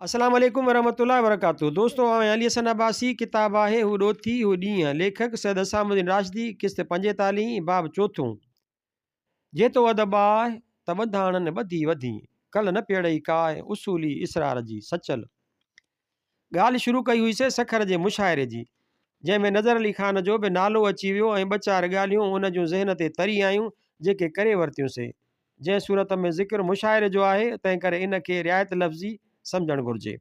السلام عليڪم ورحمة الله وبرڪاته دوستو آئون علي حسن عباسي ڪتاب آهي هو ڏوٿي هو ڏينهن ليکڪ سيد حسام الدين راشدي قسط پنجيتاليهين باب چوٿون جي تو ادب آء ته ٻڌاڻن ٻڌي وڌين ڪل نه پيڙئي ڪاء اصولي اسرار جي سچل ڳالهه شروع ڪئي هئي سي سکر جي مشاعري جي جنهن ۾ نظر علي خان جو به نالو اچي ويو ۽ ٻه چار ڳالهيون ان جون ذهن تي تري آيون جيڪي ڪري ورتيون سي جنهن صورت ۾ ذڪر مشاعري جو آهي، تنهن ڪري ان کي رعايت لفظي سمجهڻ گهرجي.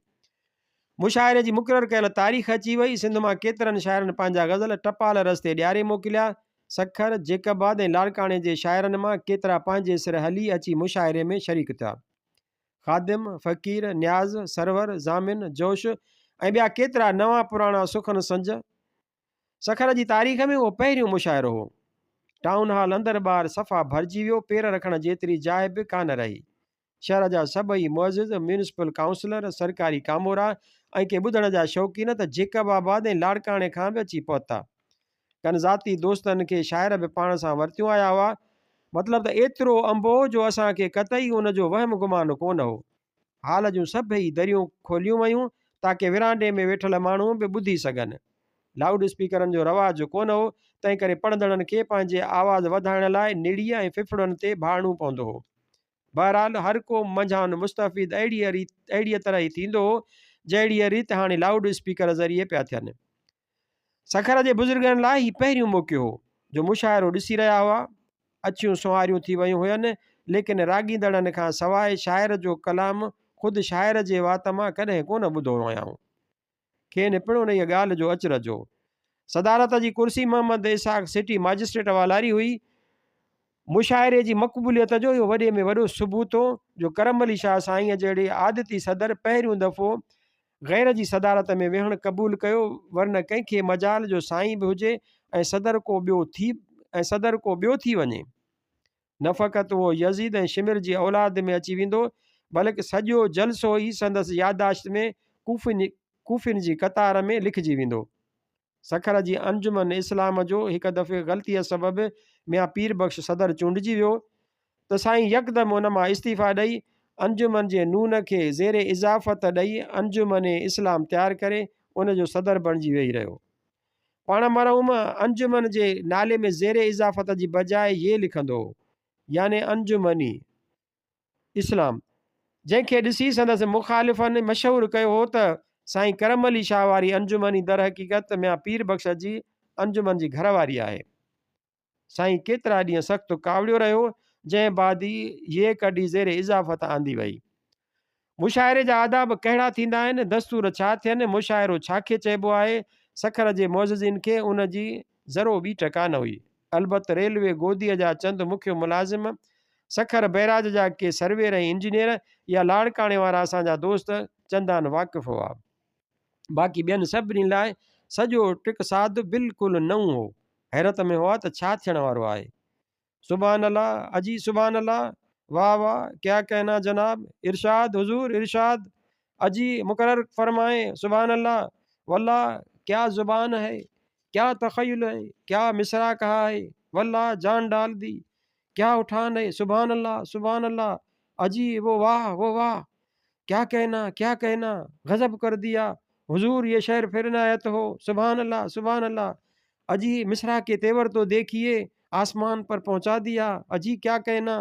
مشاعري جي مقرر ڪيل تاريخ اچي وئي. سنڌ مان ڪيترن شاعرن پنهنجا غزل ٽپال رستي ڏياري موڪليا. سکر، جيڪب آباد ۽ لاڙڪاڻي جي شاعرن مان ڪيترا پنهنجي سر هلي اچي مشاعري ۾ شريڪ ٿيا. خادم، فقير، نياز، سرور، ضامن، جوش ۽ ٻيا ڪيترا نوان پراڻا سخن سنج سکر جي تاريخ ۾ اهو پهريون مشاعرو هو. ٽائون هال اندر ٻاهر صفا ڀرجي ويو، پير رکڻ جيتري جاء به ڪانه رهي. شهر جا سڀئي معزز، ميونسپل ڪائونسلر، سرڪاري ڪامورا ۽ ڪي ٻڌڻ جا شوقين ته جيڪب آباد ۽ لاڙڪاڻي کان به اچي پهتا. ڪن ذاتي دوستن کي شاعر به پاڻ سان ورتيون آيا هئا. مطلب ته ايترو انبوهه جو اسان کي قطعي ان جو وهم گمان ڪونه هو. هال جون سڀئي دريون کوليون ويون تاڪه ورانڊي ۾ ويٺل ماڻهو به ٻڌي سگهن. لائوڊ اسپيڪرن جو رواج ڪونه هو، تنهنڪري پڙهندڙن کي پنهنجي آواز وڌائڻ لاء نڙيء ۽ ڦڦڙن تي ڀاڙڻو پوندو هو. بهرحال هر ڪو منجهائن مستفيد اهڙيء ريت اهڙيء طرح ئي ٿيندو هو، جهڙيء ريت هاڻي لائوڊ اسپيڪر ذريعي پيا ٿين. سکر جي بزرگن لاء هي پهريون موقعو هو، جو مشاعرو ڏسي رهيا هئا. اڇيون سنواريون ٿي ويون هين، ليڪن راڳيندڙن کان سواء شاعر جو ڪلام خود شاعر جي وات مان ڪڏهن ڪونه ٻڌو هيائون. کين پڻ انهيء ڳالهه جو اچرج هو. صدارت جي ڪرسي محمد اسحاق سٽي ماجسٽريٽ والاري هئي. مشاعري جي مقبوليت جو اهو وڏي ۾ وڏو ثبوت هو جو ڪرم علي شاهه سائينء جهڙي عادتي صدر پهريون دفعو غير جي صدارت ۾ ويهڻ قبول ڪيو ورنه ڪنهن کي مجال جو سائين به هجي ۽ صدر ڪو ٻيو ٿي ۽ صدر ڪو ٻيو ٿي وڃي. نه فقط اهو يزيد ۽ شمر جي اولاد ۾ اچي ويندو بلڪ سڄو جلسو ئي سندس يادداشت ۾ ڪوفين ڪوفين جي قطار ۾ لکجي ويندو. سکر جي انجمن اسلام جو هڪ دفعي غلطيء سبب ميان پير بخش صدر چونڊجي ويو ته سائين يڪدم ان مان استعيفا ڏئي انجمن جي نون کي زير اضافت ڏئي انجمن اسلام تيار ڪري ان جو صدر بڻجي ويهي رهيو. پاڻ مرحوم انجمن جي نالي ۾ زير اضافت جي بجاء يي لکندو هو يعني انجمني. اسلام، جنهن کي ڏسي سندس مخالفن مشهور ڪيو هو ته سائين ڪرم علي شاهه واري انجمن ئي درحقيقت ميان پير بخش جي انجمن جي گهر واري آهي. سائين ڪيترا ڏينهن سخت ڪاوڙيو رهيو، جنهن بعد ئي يي ڪڍي زير اضافت آندي وئي. مشاعري جا آداب ڪهڙا ٿيندا آهن، دستور ڇا ٿين، مشاعرو ڇا کي چئبو آهي، سکر جي معززين کي ان جي ذرو ٻيٽ ڪانه هئي. البت ريلوي گوديء جا چند مکيو ملازم، سکر بئراج جا ڪي سرويئر ۽ انجنيئر يا لاڙڪاڻي وارا اسان جا دوست چندان واقف هئا. باقي ٻين سڀني لاء سڄو ٽڪساد بلڪل نئون هو. حيرت ۾ هئا ته ڇا ٿيڻ وارو آهي. سبحان الله، اجي سبحان الله، واه واه، ڪيا ڪهنا جناب، ارشاد حضور ارشاد، اجي مقرر فرمائين، سبحان الله، والله ڪيا زبان هي، ڪيا تخيل هي، ڪيا مصرع ڪها هي، والله جان ڊال the, ڪيا اٺان هي، سبحان الله، سبحان الله، اجي وو واه وو واه، ڪيا ڪهنا ڪيا ڪهنا، غضب ڪر ديا، حضور يه شعر ڦر عنايت هو، سبحان الله، سبحان الله، اجي مصرع ڪي تيور تو ديکيئي، آسمان پر پهچا ديا، اجي ڪيا ڪهنا،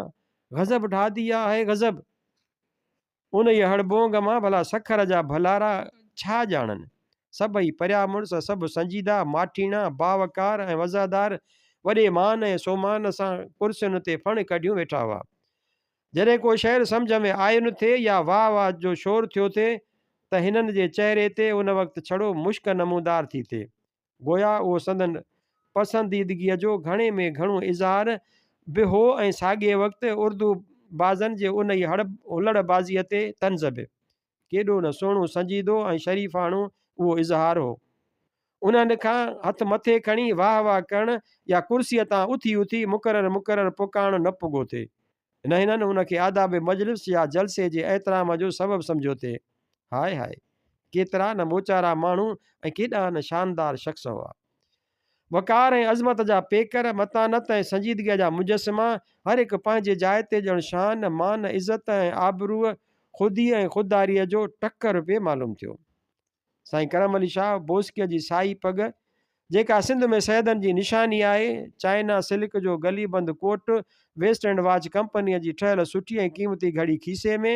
غضب ڍا ديا هي غضب. انهيء هڙبونگ مان ڀلا سکر جا ڀلارا ڇا ڄاڻن؟ سڀئي پريا مڙس، سڀ سنجيده، ماٺيڻا، باوقار ۽ وضعدار، وڏي مان ۽ سومان سان ڪرسين تي ڦڻ ڪڍيون ويٺا هئا. جڏهن ڪو شعر سمجهه ۾ آيو نه ٿي يا واهه واهه جو شور ٿيو ٿي ته هنن جي چهري تي ان وقت ڇڙو مشڪ نمودار ٿي ٿئي. گويا اهو سندن پسنديدگيء جو گهڻي ۾ گهڻو اظهار به هو ۽ ساڳئي وقت اردو بازن جي انهيء هلڙ بازيء تي طنز به. ڪيڏو نه سهڻو، سنجيدو ۽ شريفاڻو اهو اظهار هو. انهن کان هٿ مٿي کڻي واهه واهه ڪرڻ يا ڪرسيء تان اٿي اٿي مقرر مقرر پڪارڻ نه پڳو ٿي. نه هنن ان کي آداب مجلس يا جلسي جي احترام جو سبب سمجهيو ٿي. High high! ڪيترا نه موچارا ماڻهو ۽ ڪيڏا نه شاندار شخص هئا. وقار ۽ عظمت جا پيڪر، متانت ۽ سنجيدگيء جا مجسما، هر هڪ پنهنجي جاء تي ڄڻ شان، مان، عزت ۽ آبروء خوديء ۽ خودداريء جو ٽڪر پئي معلوم ٿيو. سائين ڪرم علي شاهه بوسڪيء جي سائي پڳ، جيڪا سنڌ ۾ سيدن جي نشاني آهي، چائنا سلڪ جو گلي بند ڪوٽ، ويسٽ اينڊ واچ ڪمپنيء جي ٺهيل سٺي ۽ قيمتي گهڙي کيسي ۾،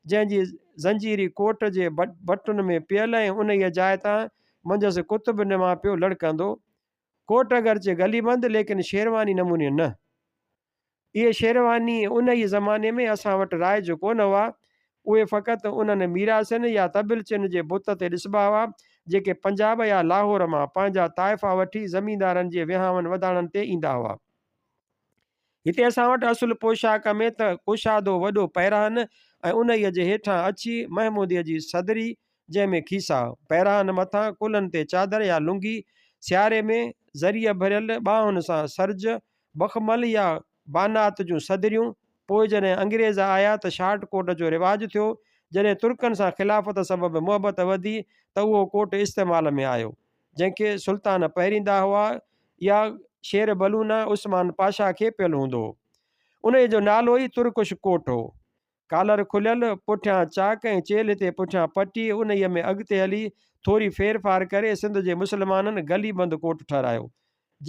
جنهن جي زنجيري ڪوٽ جي بٽن ۾ پيل ۽ انهيء جاء تان منجهس قطب نما پيو لڙڪندو. ڪوٽ اگرچه گلي بند، ليڪن شيرواني نموني نه. اهي شيرواني انهيء زماني ۾ اسان وٽ رائج ڪونه هئا. اهي فقط انهن ميراثين يا تبلچين جي بت تي ڏسبا هئا، جيڪي پنجاب يا لاهور مان پنهنجا طائفا وٺي زميندارن جي وهانون وڌاڻن تي ايندا هئا. هتي اسان وٽ اصل پوشاڪ ۾ ته ڪشادو وڏو پيراهن ۽ انهيء جي هيٺان اڇي محموديء جي صدري، جنهن ۾ کيسا، پيراهن مٿان ڪلهن تي چادر يا لنگي، سياري ۾ زريء ڀريل ٻانهن سان سرج، بخمل يا بانات جون صدريون، پوء جڏهن انگريز آيا ته شارٽ ڪوٽ جو رواج ٿيو، جڏهن ترڪن سان خلافت سبب محبت وڌي ته اهو ڪوٽ استعمال ۾ آيو، جنهن کي سلطان پهريندا هئا يا شير بلونا عثمان پاشا کي پيل هوندو هو. انهيء جو نالو ئي ترڪش ڪوٽ هو. ڪالر کليل، پٺيان چاڪ ۽ چيلهه تي پٺيان پٽي، انهيء ۾ اڳتي هلي ٿوري ڦيرڦار ڪري سنڌ جي مسلمانن گلي بند ڪوٽ ٺهرايو،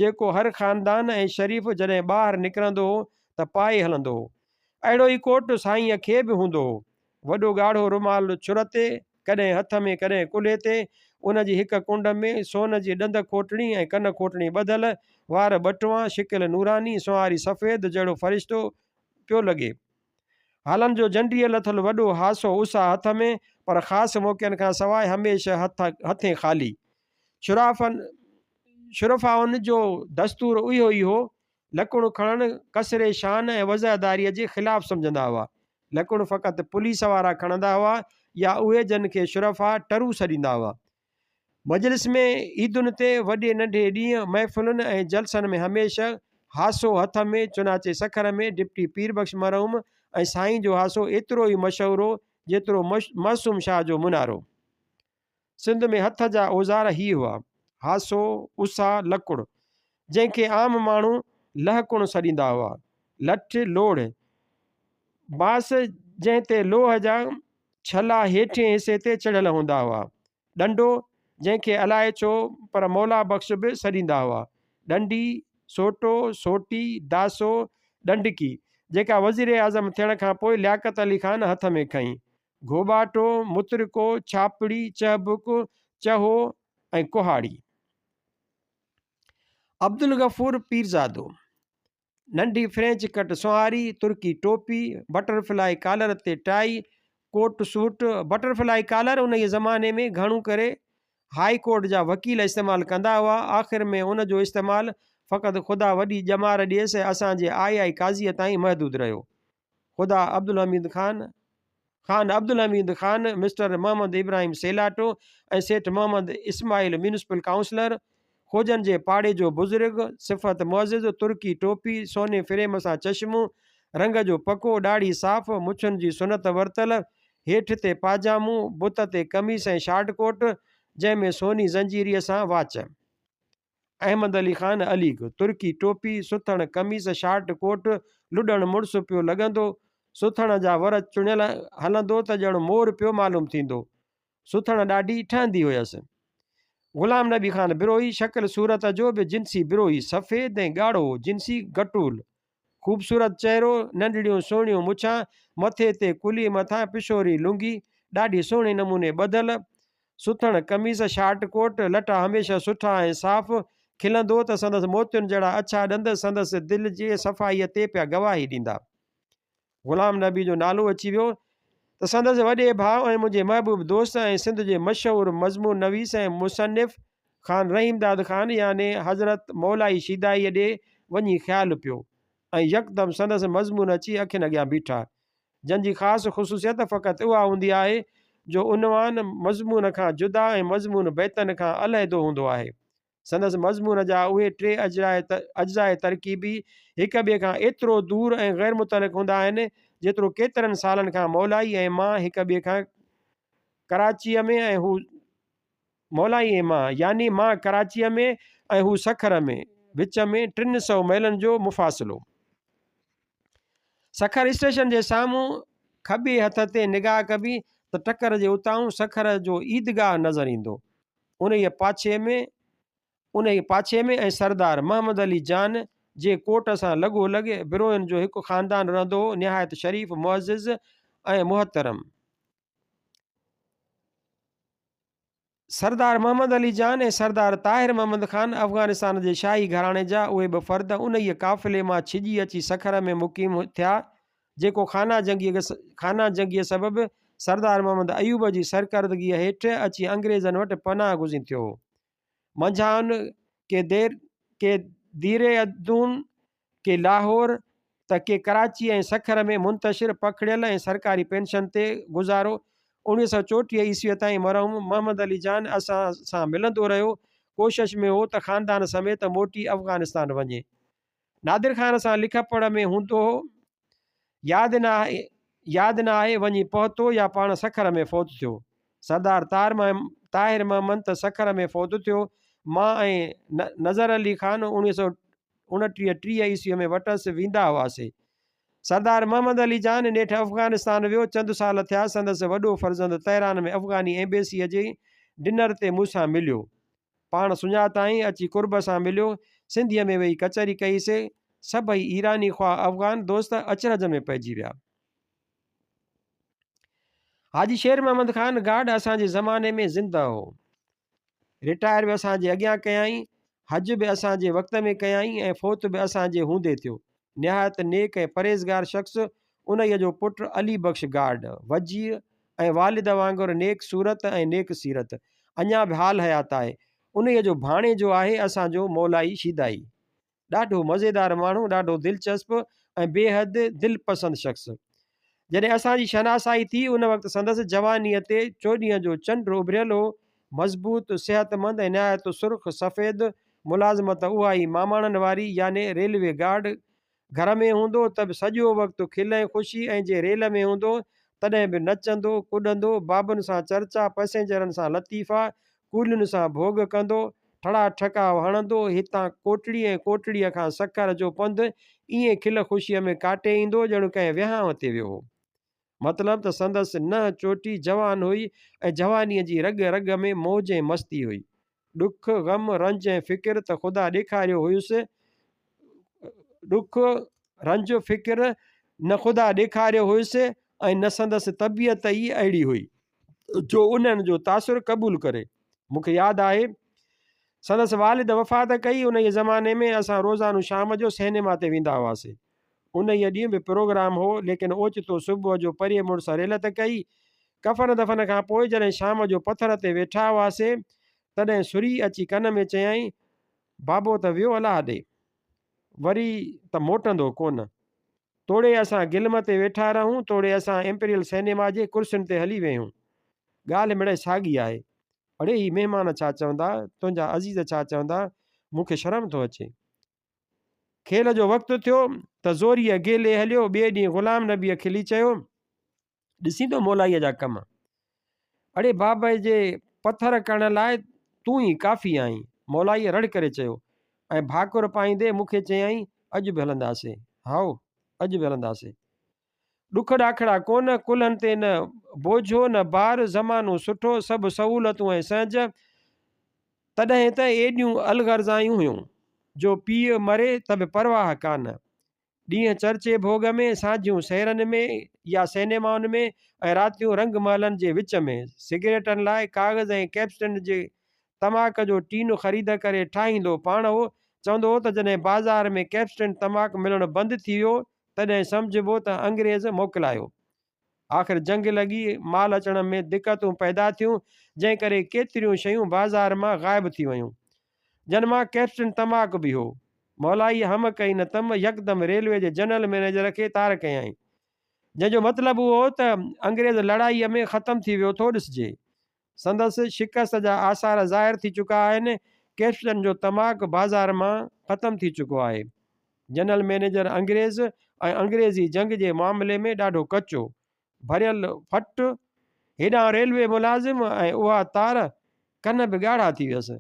جيڪو هر خاندان ۽ شريف جڏهن ٻاهر نڪرندو هو ته پائي هلندو هو. اهڙو ئي ڪوٽ سائينء کي به هوندو هو. وڏو ڳاڙهو رومال ڇر تي، ڪڏهن هٿ ۾ ڪڏهن ڪلهي تي، ان جي هڪ ڪنڊ ۾ سون جي ڏند کوٽڻي ۽ ڪن کوٽڻي ٻڌل، وار ٻٽوان، شڪل نوراني، سونهاري سفيد جهڙو فرشتو پيو لڳي. هالن جو جنڊيء لٿل وڏو هاسو اسا هٿ ۾، پر خاص موقعن کان سواء هميشه هٿ هٿين خالي. شرافن شرفائن جو دستور اهو ئي هو. لڪڻ کڻڻ ڪسر شان ۽ وضعداريء جي خلاف سمجهندا هئا. لڪڻ فقط پوليس وارا کڻندا هئا يا اهي جن کي شرفا ٽرو سڏيندا هئا. مجلس ۾ عيدن تي، وڏي ننڍي ڏينهن، محفلن ۽ جلسن ۾ هميشه هاسو هٿ ۾، چنانچه سکر ۾ ڊپٽي پير بخش مرحوم ۽ سائين جو هاسو ايترو ئي مشهور هو، جيترو معصوم شاهه جو منارو. سنڌ ۾ هٿ جا اوزار هي هئا، هاسو، اسا، لڪڙ، جنهن کي عام ماڻهو لهڪڻ سڏيندا هئا، لٺ، لوڙهه، بانس، جنهن تي لوهه جا ڇلا هيٺئين حصي تي چڙهيل هوندا هئا. ڏنڊو، جنهن کي الائي ڇو پر مولا بخش به سڏيندا هئا. ڏنڊي، سوٽو، سوٽي، داسو، ڏنڊڪي، جيڪا وزيراعظم ٿيڻ کان پوء لياقت علي خان هٿ ۾ کنئي. گهوٻاٽو، مترڪو، ڇاپڙي، چهبڪ، چهو ۽ ڪهاڙي. عبدالغفور پيرزادو. ننڍي فرينچ ڪٽ سونهاري، ترڪي ٽوپي، بٽر فلائي ڪالر تي ٽائي، ڪوٽ سوٽ، بٽر فلائي ڪالر انهيء زماني ۾ گهڻو ڪري هاء ڪورٽ جا وڪيل استعمال ڪندا هئا، آخر ۾ ان جو استعمال فقط خدا وڏي ڄمار ڏيس ۽ اسان جي آء آء قاضيء تائين محدود رهيو. خدا عبدالحميد خان، خان عبدالحميد خان، مسٽر محمد ابراهيم سيلاٽو ۽ سيٺ محمد اسماعيل ميونسپل ڪائونسلر، خوجن جي پاڙي جو بزرگ، صفت معزز، ترڪي ٽوپي، سوني فريم سان چشمو، رنگ جو پڪو، ڏاڙهي صاف، مڇن جي سنت ورتل، هيٺ تي پاجامو، بت تي قميص ۽ شارٽ ڪوٽ، جنهن ۾ سوني زنجيريء سان واچ. احمد علي خان عليگ، ترڪي ٽوپي، سٿڻ قميص، شارٽ ڪوٽ، لڏڻ مڙس پيو لڳندو، سٿڻ جا ور چڻيل هلندو ته ڄڻ مور پيو معلوم ٿيندو. سٿڻ ڏاڍي ٺهندي هيس. غلام نبي خان بروهي، شڪل صورت جو به جنسي بروهي، سفيد ۽ ڳاڙهو، جنسي گٽول. خوبصورت چهرو، ننڍڙيون سهڻيون مڇان، مٿي تي ڪلهي مٿان پشوري لنگي، ڏاڍي سهڻي نموني ٻڌل، سٿڻ قميص، شارٽ ڪوٽ، لٽا هميشه سٺا ۽ صاف، کلندو ته سندس موتين جهڙا اڇا ڏند سندس دل جي صفائيء تي پيا گواهي ڏيندا. غلام نبي جو نالو اچي ويو ته سندس وڏي ڀاء ۽ منهنجي محبوب دوست ۽ سنڌ جي مشهور مضمون نويس ۽ مصنف خان رحيمداد خان يعني حضرت مولائي شيدائيء ڏي وڃي خيال پيو ۽ يڪدم سندس مضمون اچي اکين اڳيان بيٺا، جن جي خاص خصوصيت فقط اها هوندي آهي جو عنوان مضمون کان جدا ۽ مضمون بيتن کان علحدو هوندو آهي. سندس مضمون جا اهي ٽي اجزاء ترڪيبي هڪ ٻئي کان ايترو دور ۽ غير متعلق هوندا آهن، جيترو ڪيترن سالن کان مولائي ۽ مان هڪ ٻئي کان ڪراچيء ۾ ۽ هو مولائي ۽ مان يعني مان ڪراچيء ۾ ۽ هو سکر ۾، وچ ۾ 300 ميلن جو مفاصلو. سکر اسٽيشن جي سامهون کٻي هٿ تي نگاهه ڪبي ته ٽڪر جي اتاهون سکر جو عيدگاهه نظر ايندو. انهيء پاڇي ۾ انهيء پاڇي ۾ ۽ سردار محمد علي جان جي ڪوٽ سان لڳو لڳ بروهين جو هڪ خاندان رهندو هو، نهايت شريف، معزز ۽ محترم. سردار محمد علي جان ۽ سردار طاهر محمد خان افغانستان جي شاهي گهراڻي جا اهي ٻه فرد انهيء قافلي مان ڇڄي اچي سکر ۾ مقيم ٿيا، جيڪو خانه خانه جنگيء سبب سردار محمد ايوب جي سرڪردگيء هيٺ اچي انگريزن وٽ پناهه گزين ٿيو هو. منجهائن ڪي دير ڪي ديري ادون، ڪي لاهور ته ڪي ڪراچي ۽ سکر ۾ منتشر پکڙيل ۽ سرڪاري پينشن تي گذارو 1934 عيسويء تائين مرحوم محمد علي جان اسان سان ملندو رهيو ڪوشش ۾ هو ته خاندان سميت موٽي افغانستان وڃي نادر خان سان لکپڙهه ۾ هوندو هو ياد نه آهي ياد نه آهي وڃي پهتو يا پاڻ سکر ۾ فوت ٿيو. سردار طاهر محمد ته سکر ۾ فوت ٿيو. مان ۽ نظر علي خان 1929 30 عيسويء ۾ وٽس ويندا هئاسي. سردار محمد علي جان نيٺ افغانستان ويو. چند سال ٿيا سندس وڏو فرزند تهران ۾ افغاني ايمبيسيء جي ڊنر تي مون سان مليو. پاڻ سڃاتائين، اچي قرب سان مليو، سنڌيء ۾ ويهي ڪچهري ڪئي سي، سڀئي ايراني خواه افغان دوست اچرج ۾ پئجي ويا. حاجي شير محمد خان گارڊ اسان جي زماني ۾ زنده هو. رٽائر به اسان جي اڳيان ڪيائين، حج به اسان جي وقت ۾ ڪيائين ۽ فوت به اسان جي هوندي ٿيو. نهايت نيڪ ۽ پرهيزگار شخص، انهيء جو پٽ علي بخش گارڊ، وجيه ۽ والد وانگر نيڪ صورت ۽ نيڪ سيرت، اڃا به حال حيات آهي. انهيء جو ڀاڻيجو آهي اسان جو مولائي شيدائي. ڏاڍو مزيدار ماڻهو، ڏاڍو دلچسپ ۽ بيحد دلپسند شخص. جڏهن اسان جي شناسائي ٿي، ان وقت سندس جوانيء تي چوڏهينء جو چنڊ اڀريل هو. مضبوط، صحتمند ۽ نهايت سرخ سفيد، ملازمت اها ئي ماماڻن واري يعني ريلوي گارڊ. گهر ۾ هوندو ته به سڄو وقت کل ۽ خوشي ۽ جي ريل ۾ هوندو تڏهن به نچندو، ڪڏندو، بابن سان چرچا، پئسينجرن سان لطيفا، ڪولين سان ڀوڳ ڪندو، ٺڙا ٺڪاء هڻندو، هتان ڪوٽڙي ۽ ڪوٽڙيء کان سکر جو پنڌ ائين کل خوشيء ۾ ڪاٽي ايندو ڄڻ ڪنهن وهانء تي ويو هو. مطلب ته سندس ننهن چوٽي جوان هئي ۽ جوانيء جي رڳ رڳ ۾ موج ۽ مستي هئي. ڏک، غم، رنج ۽ فڪر ته خدا ڏيکاريو هيس، ڏک، رنج، فڪر نه خدا ڏيکاريو هيس ۽ نه سندس طبيعت ئي اهڙي هئي، جو انهن جو تاثر قبول ڪري. مون کي ياد آهي، سندس والد وفات ڪئي، انهيء زماني ۾ اسان روزانو شام جو سئنيما تي ويندا هئاسين. انهيء ڏينهن به پروگرام هو، ليڪن اوچتو صبح جو پريي مڙس ريلت ڪئي. ڪفن دفن کان پوء جڏهن شام جو پٿر تي ويٺا هئاسين، تڏهن سري اچي ڪن ۾ چيائين، بابو ته ويو الله ڏي، وري ته موٽندو ڪونه. توڙي اسان گلم تي ويٺا رهون، توڙي اسان ايمپريل سئنيما جي ڪرسين تي هلي ويهون، ڳالهه مڙئي ساڳي آهي. اڙي هي مهمان ڇا چوندا، تنهنجا عزيز ڇا چوندا، مون کي شرم ٿو اچي. کيل جو وقت ٿيو ته زوريء گيلي هليو. ٻئي ڏينهن غلام نبيء کلي چيو، ڏسين ٿو مولائيء جا ڪم. اڙي بابي جي پٿر ڪرڻ لاء تون ئي ڪافي آهين. مولائيء رڙ ڪري چيو ۽ ڀاڪر پائيندي مون کي چيائين، اڄ به هلنداسين. هائو، اڄ به هلنداسين. ڏک ڏاکڙا ڪونه، ڪلهن تي نه بوجهو نه بار، زمانو سٺو، سڀ سهولتون ۽ سهنج. تڏهن ته ايڏيون الغرضايون هيون، جو پيء مري ته به پرواهه ڪانه. ڏينهن چرچي ڀوڳ ۾، سانجهيون سيرن ۾ يا سئنيمائن ۾ ۽ راتيون رنگ محلن جي وچ ۾، سگريٽن لاء ڪاغذ ۽ ڪئپسٽن جي تماڪ جو ٽين خريد ڪري ٺاهيندو پاڻ هو. چوندو هو ته جڏهن بازار ۾ ڪئپسٽن تماڪ ملڻ بند ٿي ويو، تڏهن سمجهبو ته انگريز موڪلايو. آخر جنگ لڳي، مال اچڻ ۾ دقتون پيدا ٿيون، جنهن ڪري ڪيتريون شيون بازار مان غائب ٿي ويون، جن مان ڪئپٽن تماڪ به هو. مولائي هم ڪئي نه تم، يڪدم ريلوي جي جنرل مئنيجر کي تار ڪيائين، جنهن جو مطلب اهو هو ته انگريز لڙائيء ۾ ختم ٿي ويو ٿو ڏسجي. سندس شڪست جا آثار ظاهر ٿي چڪا آهن، ڪئپٽن جو تماڪ بازار مان ختم ٿي چڪو آهي. جنرل مئنيجر انگريز ۽ انگريزي جنگ جي معاملي ۾ ڏاڍو ڪچو، ڀريل ڦٽ، هيڏانهن ريلوي ملازم ۽ اها تار، ڪن به ڳاڙها ٿي ويس.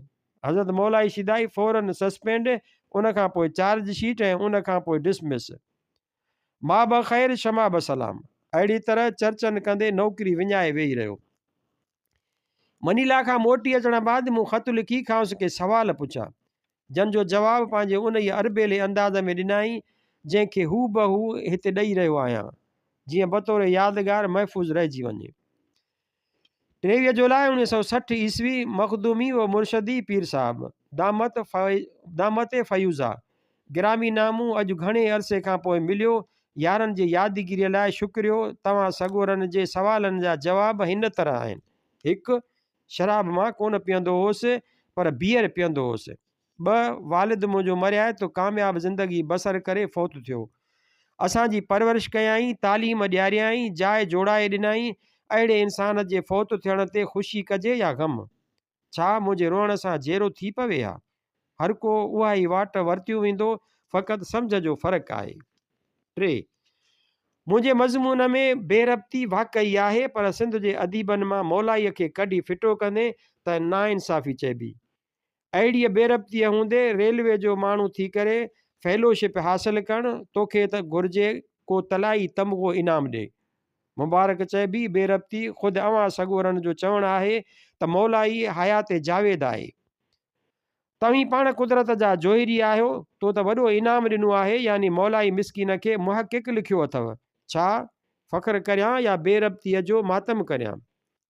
حضرت مولائي شيدائي فوراً سسپينڊ، ان کان پوء چارج شيٽ ۽ ان کان پوء ڊسمس. ما بخير شما بسلام. اهڙي طرح چرچن ڪندي نوڪري وڃائي ويهي رهيو. منيلا کان موٽي اچڻ بعد مون خط لکي کانئس ڪي سوال پڇيا، جن جو جواب پنهنجي انهيء اربيلي انداز ۾ ڏنائين، جنهن کي هوبهو هتي ڏئي رهيو آهيان، جيئن بطور يادگار محفوظ رهجي وڃي. 23 جولاء 1960 عيسوي، مخدومي و مرشدي پير صاحب، دامت دامت فيوضه، گرامي نامون اڄ گهڻي عرصي کان پوء مليو، يارن جي يادگيريء لاء شڪريو، توهان سڳورن جي سوالن جا جواب هن طرح آهن، هڪ. شراب مان ڪونه پيئندو هوس، پر بيئر پيئندو هوس. ٻه. والد منهنجو مرهيائتو ڪامياب زندگي بسر ڪري فوت ٿيو. اسان جي پرورش ڪيائين، تعليم ڏياريائين، جاء جوڙائي ڏنائين، اهڙي انسان جي فوت ٿيڻ تي خوشي ڪجي يا غم؟ ڇا منهنجي روئڻ سان جيئرو ٿي پوي ها؟ هر ڪو اها ئي واٽ ورتيون ويندو، فقط سمجهه جو فرق آهي. ٽي. منهنجي مضمون ۾ بي ربطي واقعي آهي، پر سنڌ جي اديبن مان مولائيء کي ڪڍي ڦٽو ڪندين ته ناانصافي چئبي. اهڙيء بي ربطيء هوندي ريلوي جو ماڻهو ٿي ڪري فيلوشپ حاصل ڪرڻ، توکي ته گهرجي ڪو طلائي تمغو انعام ڏي. مبارڪ چئبي بي ربطي خود اوهان سڳورن جو چوڻ آهي ته مولائي حيات جاويد آهي. توهين پاڻ قدرت جا جوهري آهيو، تو ته وڏو انعام ڏنو آهي يعني مولائي مسڪين کي محقق لکيو اٿو. ڇا فخر ڪريان يا بي ربطيء جو ماتم ڪريان؟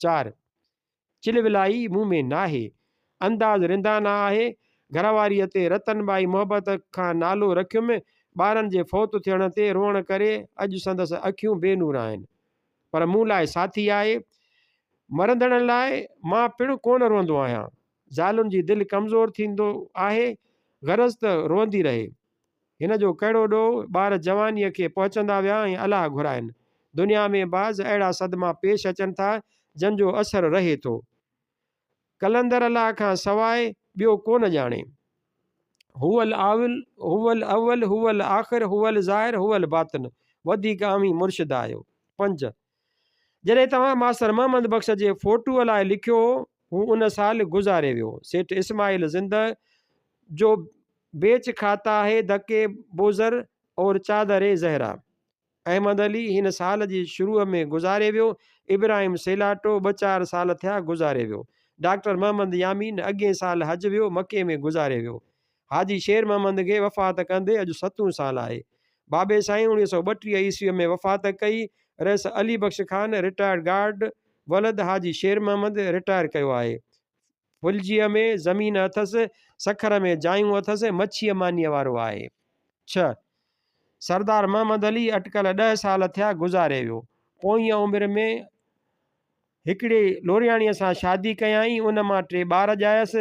چار. چلولائي مون ۾ ناهي. انداز رندانه آهي. گهر واريء تي رتن ٻائي محبت کان نالو رکيم. ٻارن جي فوت ٿيڻ تي روئڻ ڪري اڄ سندس اکيون بي نور آهن. پر مون لاء ساٿي آهي. مرندڙن لاء مان پڻ ڪونه روئندو آهيان. زالن جي دل ڪمزور ٿيندو آهي. غرض ته روئندي رهي. هن جو ڪهڙو ڏوهه، ٻار جوانيء کي پهچندا ويا ۽ الله گهرائين. دنيا ۾ بعض اهڙا صدما پيش اچن ٿا، جن جو اثر رهي ٿو. قلندر الله کان سواء ٻيو ڪونه ڄاڻي. هو الاول، هو الاول، هو الاخر، هو الظاهر، هو الباطن. وڌيڪ اوهين مرشد آهيو. پنج. جڏهن توهان ماستر محمد بخش جي فوٽوء لاء لکيو هو، هو ان سال گذاري ويو. سيٺ اسماعيل زنده جو بيچ کاتا هي دڪي بوزر اور چادر زهرا. احمد علي هن سال جي شروع ۾ گذاري ويو. ابراهيم سيلاٽو ٻه چار سال ٿيا گذاري ويو. ڊاڪٽر محمد يامين اڳئين سال حج ويو مڪي ۾ گذاري ويو. حاجي شير محمد کي وفات ڪندي اڄ ستون سال آهي. بابي سائين 1932 عيسويء ۾ وفات ڪئي. رئيس علي بخش خان رٽائرڊ گارڊ ولد حاجي شير محمد رٽائر ڪيو آهي. ڦلجيء ۾ زمين اٿس، سکر ۾ جايون اٿس، مڇيء مانيء وارو آهي. ڇهه. سردار محمد علي اٽڪل ڏهه سال ٿيا گذاري ويو. پوئينء عمر ۾ هڪڙي لورياڻيء سان شادي ڪيائين، ان مان ٽي ٻار ڄايس.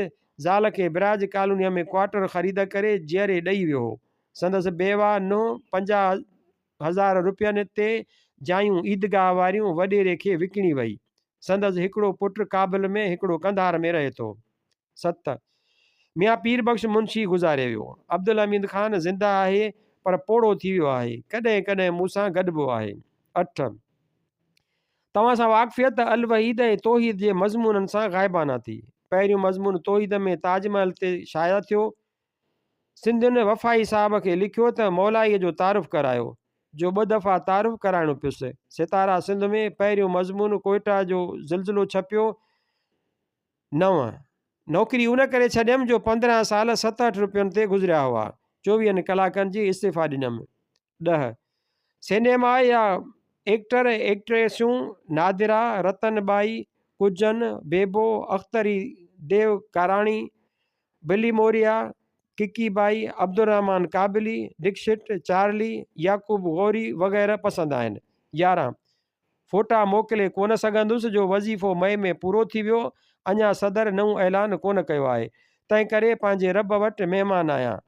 زال کي براج ڪالونيء ۾ ڪوارٽر خريد ڪري جيئري ڏئي ويو هو. سندس بيواهه ننهن 50,000 رپين تي جايون عيدگاهه واريون وڏيري کي وڪڻي وئي. سندس هڪڙو پٽ ڪابل ۾ هڪڙو قنڌار ۾ رهي ٿو. ست. ميان پير بخش منشي گذاري ويو. عبدالحميد خان زنده آهي پر پوڙهو ٿي ويو آهي. ڪڏهن ڪڏهن مون سان گڏبو آهي. اٺ. توهان سان واقفيت الوحيد ۽ توحيد جي مضمونن سان غائبانه ٿي. پهريون مضمون توحيد ۾ تاج محل تي شايع ٿيو. سنڌين وفائي صاحب کي لکيو ته مولائيء جو تعارف ڪرايو، جو ٻه دفعا تعارف ڪرائڻو پيس. ستارا سنڌ ۾ پهريون مضمون ڪوئيٽا جو زلزلو ڇپيو. نو. نوڪري ان ڪري ڇڏيم جو 15 سال 67 روپين تي گذريا هئا. چوويهن ڪلاڪن جي استعيفا ڏنم. ڏهه. سئنيما يا ايڪٽر ۽ ايڪٽريسون نادره، رتن ٻائي، ڪجن، بيبو، اختري ديو ڪاراڻي، بلي موريا، ڪڪي ٻائي، عبدالرحمان قابلي، ڊڪشٽ، چارلي، يعقوب غوري وغيره پسند آهن. 11. فوٽا موڪلي ڪونه سگهندس جو وظيفو مئي ۾ پورو ٿي ويو، اڃا صدر نئون اعلان ڪونه ڪيو آهي، تنهنڪري پنهنجي رب وٽ مهمان آهيان.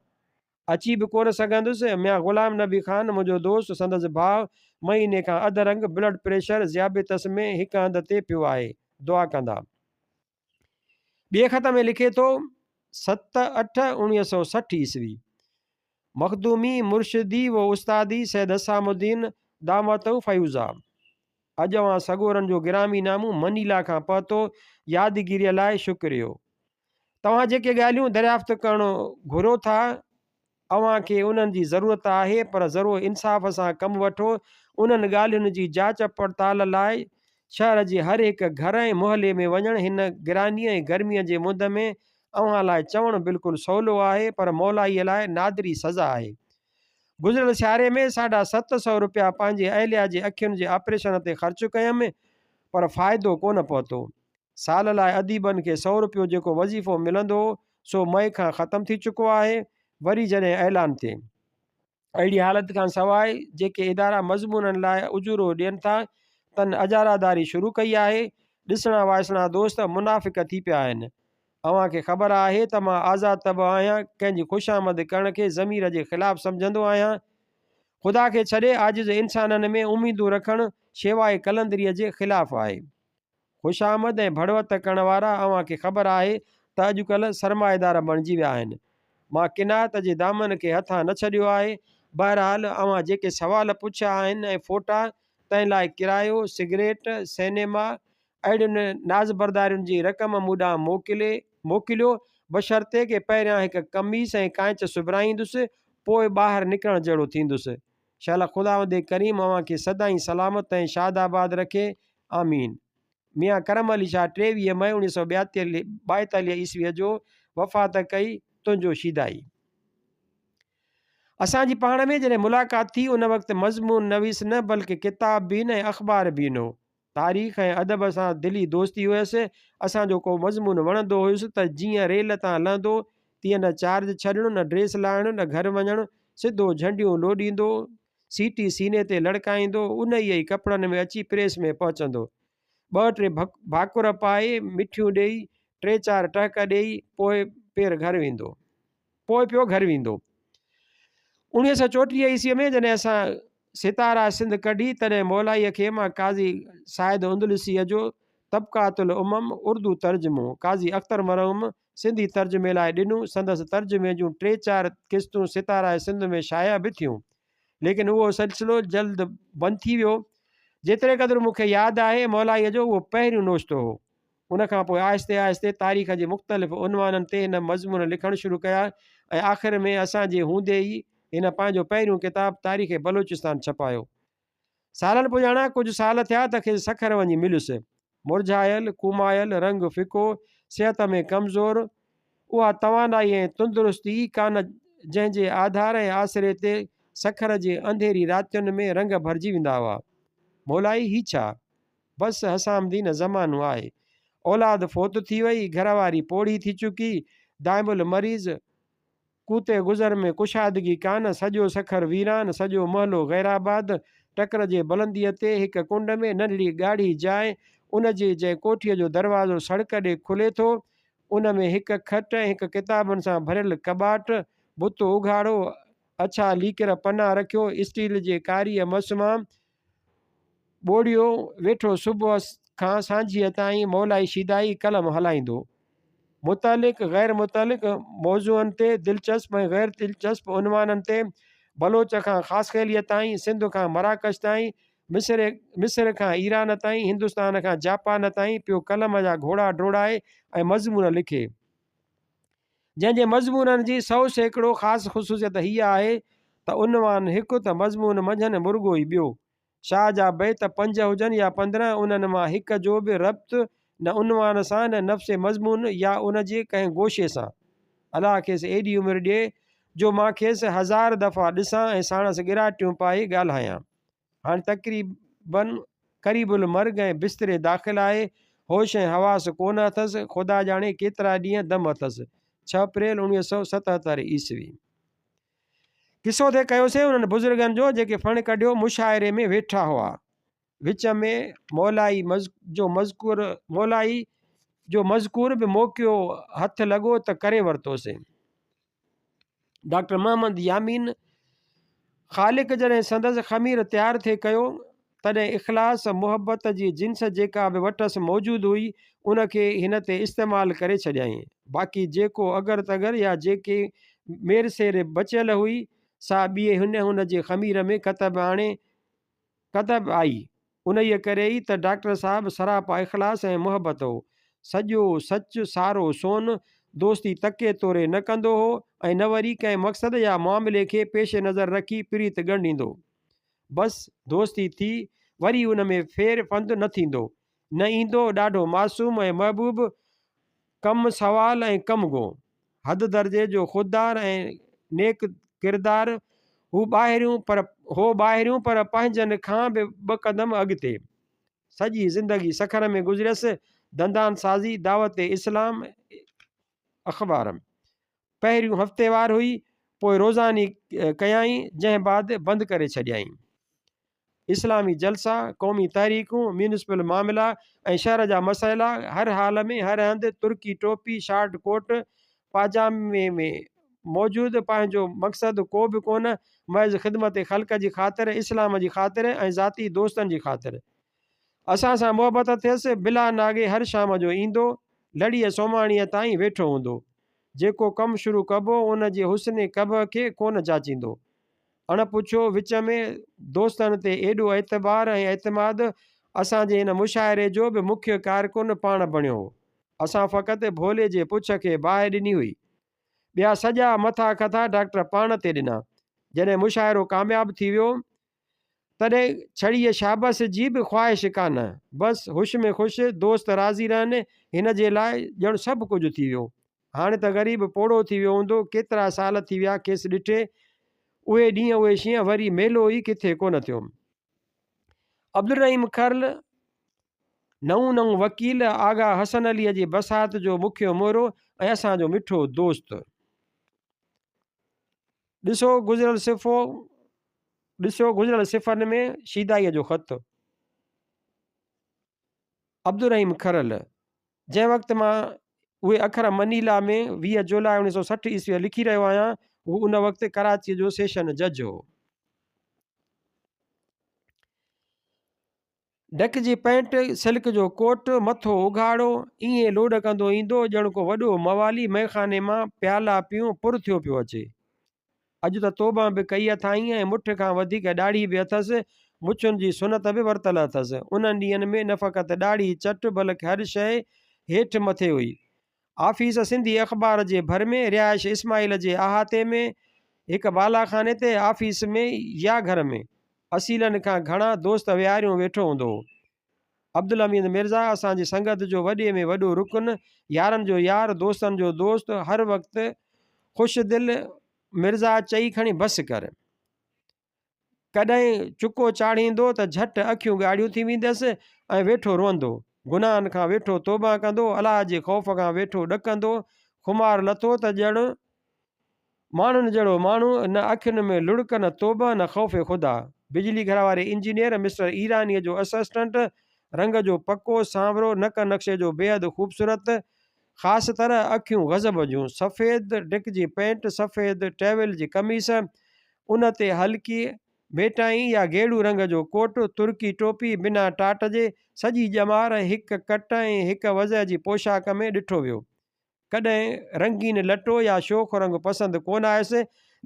اچي به ڪونه سگهندس. ميان غلام نبي خان منهنجو دوست، سندس ڀاء مهيني کان اڌ رنگ بلڊ پريشر، ذيابيطس ۾ هڪ هنڌ تي پيو آهي. دعا ڪندا. ٻئي خط ۾ لکي ٿو، 7 8 1960 عيسوي، مخدومي مرشدي و استادي سيد حسام الدين دامته فيوضا. اڄ اوهان سڳورن جو گرامي نامون منيلا کان پهتو، يادگيريء لاء شڪريو. توهان جيڪي ڳالهيون دريافت ڪرڻ گهرو ٿا، اوهان کي انهن جي ضرورت آهي پر ذرو انصاف سان ڪم وٺو. انهن ڳالهين جي جاچ پڙتال لاء شهر جي هر هڪ گهر ۽ محلي ۾ وڃڻ هن گرانيء ۽ گرميء جي مند ۾ اوهان لاء چوڻ بلڪل سولو آهي پر مولائيء لاء نادري سزا آهي. گذريل سياري ۾ ساڍا 700 روپيا پنهنجي اهليه جي اکين جي آپريشن تي خرچ ڪيم پر فائدو ڪونه پهتو. سال لاء اديبن کي سئو روپيو جيڪو وظيفو ملندو هو، سو مئي کان ختم ٿي چڪو آهي، وري جڏهن اعلان ٿئي. اهڙي حالت کان سواء جيڪي ادارا مضمونن لاء اجورو ڏين ٿا، تن اجاراداري شروع ڪئي آهي. ڏسڻا وائسڻا دوست منافق ٿي پيا آهن. اوهان کي خبر آهي ته مان آزاد طبع آهيان، ڪنهن جي خوشامد ڪرڻ کي ضمير جي خلاف سمجهندو آهيان. خدا کي ڇڏي عاجز انسانن ۾ اميدون رکڻ شيواء قلندريء جي خلاف آهي. خوشامد ۽ ڀڙوت ڪرڻ وارا اوهان کي خبر آهي ته اڄڪلهه سرمائيدار بڻجي ويا آهن. مان قناعت جي دامن کي هٿان نه ڇڏيو آهي. بهرحال اوهان جيڪي سوال پڇيا آهن ۽ فوٽا، تنهن لاء ڪرايو، سگريٽ، سئنيما، اهڙين نازبردارين جي رقم مون ڏانهن موڪلي موڪليو، بشرطيڪ پهريان هڪ قميص ۽ ڪائنچ سبرائيندس، پوء ٻاهر نڪرڻ جهڙو ٿيندس. شال خداوند ڪريم اوهان کي سدائين سلامت ۽ شاد آباد رکي. آمين. ميان ڪرم علي شاهه 23 مئي 1942 عيسويء جو وفات ڪئي، تنهنجو شيدائي. اسان جي پاڻ ۾ جڏهن ملاقات ٿي، ان وقت مضمون نويس نه بلڪ ڪتاب بين ۽ اخبار بين هو. تاريخ ۽ ادب سان دلي دوستي هيس. اسان جو ڪو مضمون وڻندو هيس ته جيئن ريل تان لهندو، تيئن نه چارج ڇڏڻ، نه ڊريس لاهڻ، نه گهر وڃڻ، سڌو جهنڊيون لوڏيندو، سيٽي سيني تي لڙڪائيندو، انهيء ئي ڪپڙن ۾ اچي پريس ۾ پهچندو. ٻه ٽي ڀاڪر پائي، مٺيون ڏيئي، ٽي چار ٽهڪ ڏيئي، پوء پير گهر ويندو. پوء پيو گهر ويندو. 1934 عيسويء ۾ جڏهن اسان ستاره سنڌ ڪڍي، تڏهن مولائيء کي مان قاضي سائد اندلسيء جو طبقات الامم اردو ترجمو، قاضي اختر مرحوم سنڌي ترجمي لاء ڏنو. سندس ترجمي جون ٽي چار قسطون ستاره سنڌ ۾ شايع به ٿيون. ليڪن اهو سلسلو جلد بند ٿي ويو. جيتري قدر مون کي ياد آهي، مولائيء جو اهو پهريون نوشتو هو. ان کان پوء آهستي آهستي تاريخ جي مختلف عنوانن تي هن مضمون لکڻ شروع ڪيا ۽ آخر ۾ اسان جي هوندي ئي هن پنهنجو پهريون ڪتاب تاريخ بلوچستان ڇپايو. سالن پڄاڻا ڪجهه سال ٿيا ته کيس سکر وڃي مليس. مرجهايل، ڪومايل، رنگ ڦڪو، صحت ۾ ڪمزور، اها توانائي ۽ تندرستي ئي ڪانه جنهن جي آڌار ۽ آسري تي سکر جي انڌيري راتين ۾ رنگ ڀرجي ويندا هئا. مولائي هي ڇا؟ بس حسام الدين زمانو آهي. اولاد فوت ٿي وئي، گهر واري پوڙهي ٿي چڪي، دائم المريض، ڪوتي گذر ۾ ڪشادگي ڪانه، سڄو سکر ويران، سڄو محلو غيرآباد، ٽڪر جي بلنديء تي هڪ ڪنڊ ۾ ننڍڙي ڳاڙهي جاء، ان جي جنهن ڪوٺيء جو دروازو سڙڪ ڏي کلي ٿو، ان ۾ هڪ کٽ ۽ هڪ ڪتابن سان ڀريل ڪٻاٽ، بت اگهاڙو، اڇا ليڪر پنا رکيو، اسٽيل جي ڪاريء مس مان ٻوڙيو ويٺو صبح کان سانجهيء تائين مولائي شيدائي قلم هلائيندو. متعلق، غير متعلق موضوعن تي، دلچسپ ۽ غير دلچسپ عنوانن تي، بلوچ کان خاصخيليء تائين، سنڌ کان مراڪش تائين، مصر مصر کان ايران تائين، هندستان کان جاپان تائين پيو قلم جا گهوڙا ڊوڙائي ۽ مضمون لکي. جنهن جي مضمونن جي 100% خاص خصوصيت هيء آهي ته عنوان هڪ ته مضمون منجهن مرڳو ئي ٻيو. شاهه جا بيت پنج هجن يا 15 انهن مان هڪ جو به ربط نه عنوان سان نه نفس مضمون يا ان جي ڪنهن گوشي سان. الله کيس ايڏي عمر ڏئي جو مان کيس هزار دفعا ڏسان ۽ ساڻس ڳراٽيون پائي ڳالهايان. هاڻ تقريباً قريب المرگ ۽ بستري داخل آهي. هوش ۽ حواس ڪونه اٿس. خدا ڄاڻي ڪيترا ڏينهن دم اٿس. 6 اپريل 1977 عيسوي. قصو ٿي ڪيوسين انهن بزرگن جو جيڪي ڦڻ ڪڍيو مشاعري ۾ ويٺا هئا. وچ ۾ مولائي جو مذڪور مولائي جو مذڪور به موقعو هٿ لڳو ته ڪري ورتوسين. ڊاڪٽر محمد يامين خالق جڏهن سندس خمير تيار ٿي ڪيو، تڏهن اخلاص، محبت جي جنس جيڪا به وٽس موجود هئي، ان کي هن تي استعمال ڪري ڇڏيائين. باقي جيڪو اگر تگر يا جيڪي مير سير بچيل هئي، سا ٻئي هن هن جي خمير ۾ ڪتب آڻي ڪتب آئي. انهيء ڪري ئي ته ڊاڪٽر صاحب سراپا اخلاص ۽ محبت هو. سڄو سچ، سارو سون. دوستي تڪي توري نه ڪندو هو ۽ نه وري ڪنهن مقصد يا معاملي کي پيش نظر رکي پريت ڳنڍيندو. بس دوستي ٿي، وري ان ۾ ڦير ڦند نه ٿيندو، نه ايندو، ڏاڍو معصوم ۽ محبوب، ڪم سوال ۽ ڪم گو، حد درجي جو خوددار ۽ نيڪ ڪردار، هو ٻاهريون پر هو ٻاهريون پر پنهنجن کان به ٻه قدم اڳتي. سڄي زندگي سکر ۾ گذريس، دندان سازي، دعوت اسلام اخبار پهريون هفتيوار هئي، پوء روزاني ڪيائين، جنهن بعد بند ڪري ڇڏيائين. اسلامي جلسا، قومي تحريڪون، ميونسپل معاملا ۽ شهر جا مسئلا هر حال ۾ هر هنڌ ترڪي ٽوپي، شارٽ ڪوٽ، پاجامي ۾ موجود پنهنجو مقصد ڪو به ڪونه، محض خدمت خلق جي خاطر، اسلام جي خاطر ۽ ذاتي دوستن جي خاطر. اسان سان محبت ٿيس، بلا ناغي هر شام جو ايندو، لڙيء سومهاڻيء تائين ويٺو هوندو. جيڪو ڪم شروع ڪبو، ان جي حسن قبح کي ڪونه جاچيندو. اڻ پڇيو وچ ۾ دوستن تي ايڏو اعتبار ۽ اعتماد، اسان جي هن مشاعري جو به مکيه ڪارڪن پاڻ بڻيو هو. اسان فقط ڀولي جي پڇ کي باهه ڏني هئي. ٻيا سڄا مٿا کٿا ڊاڪٽر پاڻ تي ڏنا. جڏهن مشاعرو ڪامياب ٿي ويو، تڏهن ڇڙيء شابس جي به خواهش ڪانه. بس هوش ۾ خوش، دوست راضي رهن، هن جي لاء ڄڻ سڀ ڪجهه ٿي ويو. هاڻي ته غريب پوڙهو ٿي ويو هوندو، ڪيترا سال ٿي ويا کيس ڏٺي. اهي ڏينهن اهي شينهن وري ميلو ئي ڪٿي ڪونه ٿيو. عبدالرحيم کرل نئون نئون وڪيل، آغا حسن عليء جي بساط جو مکيو مهرو ۽ اسان جو مٺو دوست. ڏسو گذريل صفحو، ڏسو گذريل صفحن ۾ شيدائيء جو خط. عبدالرحيم کرل، جنهن وقت مان اهي اکر منيلا ۾ 20 جولاء 1960 عيسويء لکي رهيو آهيان، هو ان وقت ڪراچيء جو سيشن جج هو. ڊڪ جي پينٽ، سلڪ جو ڪوٽ، مٿو اگهاڙو، ائين لوڏ ڪندو ايندو ڄڻ ڪو وڏو موالي مئخاني مان پيالا پيون پر ٿيو پيو اچي. اڄ ته توبه به ڪئي اٿائين ۽ مٺ کان وڌيڪ ڏاڙهي به اٿس، مڇن جي سنت به ورتل اٿس. انهن ڏينهن ۾ نه فقط ڏاڙهي چٽ بلڪ هر شيء هيٺ مٿي هئي. آفيس سنڌي اخبار جي ڀر ۾، رهائش اسماعيل جي احاطي ۾، هڪ بالاخاني تي، آفيس ۾ يا گهر ۾. اصيلن کان گهڻا دوست ويهاريون ويٺو هوندو هو. عبدالحميد مرزا اسان جي سنگت جو وڏي ۾ وڏو رڪن، يارن جو يار، دوستن جو دوست، هر وقت خوش دل، مرزا چئي کڻي بس ڪر. ڪڏهن چڪو چاڙهيندو ته جهٽ اکيون ڳاڙهيون ٿي ويندس ۽ ويٺو روئندو. گناهن کان ويٺو توبهه ڪندو، الله جي خوف کان ويٺو ڏڪندو. خمار لٿو ته ڄڻ ماڻهن جهڙو ماڻهو، نه اکين ۾ لڙڪ، نه توبهه، نه خوف خدا. بجلي گهر واري انجنيئر مسٽر ايرانيء جو اسسٽنٽ، رنگ جو پڪو، سانورو، نڪ نقشي جو بيحد خوبصورت، خاص طرح اکيون غضب جون، سفيد ڊڪ جي پينٽ، سفيد ٽيول جي قميص، ان تي هلڪي ڀيٽائين يا گيڙو رنگ جو ڪوٽ، ترڪي ٽوپي، بنا ٽاٽ جي، سڄي ڄمار هڪ ڪٽ ۽ هڪ وضع جي پوشاڪ ۾ ڏٺو ويو. ڪڏهن رنگين لٽو يا شوخ رنگ پسند ڪونه آيس،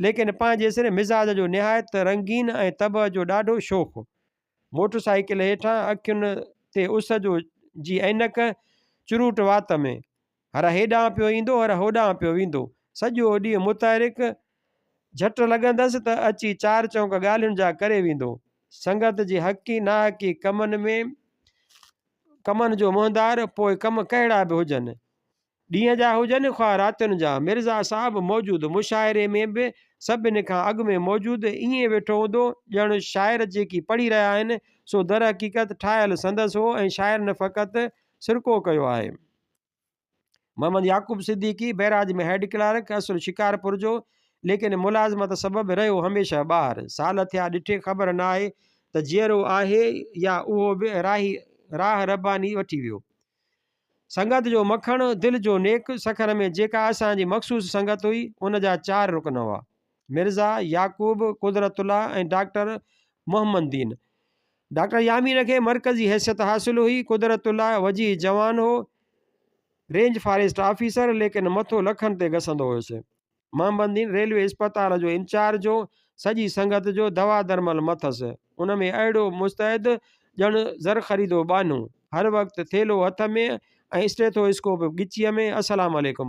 ليڪن پنهنجي سر مزاج جو نهايت رنگين ۽ طبع جو ڏاڍو شوخ. موٽر سائيڪل هيٺان، اکين تي اس جو جي عينڪ، چروٽ وات ۾. هر هيڏانهن پيو ايندو، هر هوڏانهن پيو ويندو. سڄو ڏينهن متحرڪ. جهٽ لڳندس ته اچي چار چونڪ ڳالهين جا ڪري ويندو. سنگت جي حقي ناحقي ڪمن ۾ ڪمن جو منهندار، پوء ڪم ڪهڙا به هجن. ڏينهن جا هجن خواه راتين جا، مرزا صاحب موجود مشاعري ۾ به سڀني کان اڳ ۾ موجود ائين ويٺو هوندو ڄڻ شاعر جيڪي پڙهي رهيا آهن سو درحقيقت ٺاهيل سندس هو ۽ شاعرن فقط سرڪو ڪيو آهي. محمد يعقوب صديقي بئراج ۾ هيڊ ڪلارڪ، اصل شڪارپور جو، ليڪن ملازمت سبب رهيو هميشه ٻاهر. سال ٿيا ڏٺي خبر ناهي ته جيئرو آهي يا اهو به راهي راهه رباني وٺي ويو. سنگت جو مکڻ، دل جو نيڪ، سکر ۾ جيڪا اسان جي مخصوص سنگت هئي، ان جا چار رڪن هئا، مرزا، يعقوب، قدرت الله ۽ ڊاڪٽر محمد دين. ڊاڪٽر يامين کي مرڪزي حيثيت حاصل هئي. قدرت الله وجيهه جوان هو، رينج فاريسٽ آفيسر، ليڪن مٿو لکن تي گسندو هيس. محمد دين ريلوي اسپتال جو انچارج هو، سڄي سنگت جو دوا درمل مٿس. ان ۾ اهڙو مستعد ڄڻ زرخريدو ٻانهو. هر وقت ٿيلهو هٿ ۾ ۽ اسٽيٿو اسڪوپ ڳچيء ۾، السلام عليڪم.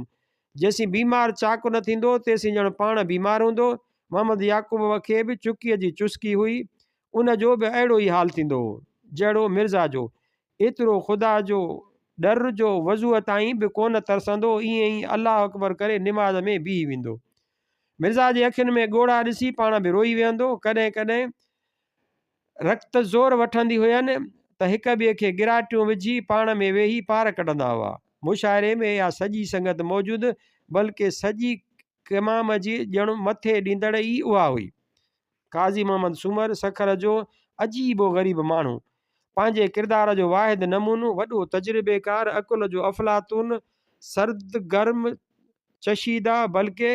جيسين بيمار چاق نه ٿيندو، تيسين ڄڻ پاڻ بيمار هوندو. محمد يعقوب کي به چڪيء جي چسڪي هئي. ان جو به اهڙو ئي حال ٿيندو هو، جهڙو مرزا جو. ايترو خدا جو ڏر جو وضوء تائين به ڪونه ترسندو، ائين ئي الله اڪبر ڪري نماز ۾ بيهي ويندو. مرزا جي اکين ۾ ڳوڙها ڏسي پاڻ به روئي ويهندو. ڪڏهن ڪڏهن رت زور وٺندي هين ته هڪ ٻئي کي ڳراٽيون وجهي پاڻ ۾ ويهي پار ڪڍندا هئا. مشاعري ۾ اها سڄي سنگت موجود بلڪه سڄي قمام جي ڄڻ مٿي ڏيندڙ ئي اها هئي. قاضي محمد سومر سکر جو عجيب و غريب ماڻهو، پنهنجي ڪردار جو واحد نمونو، وڏو تجربيڪار، عقل جو افلاطون، سرد گرم، چشيده بلڪه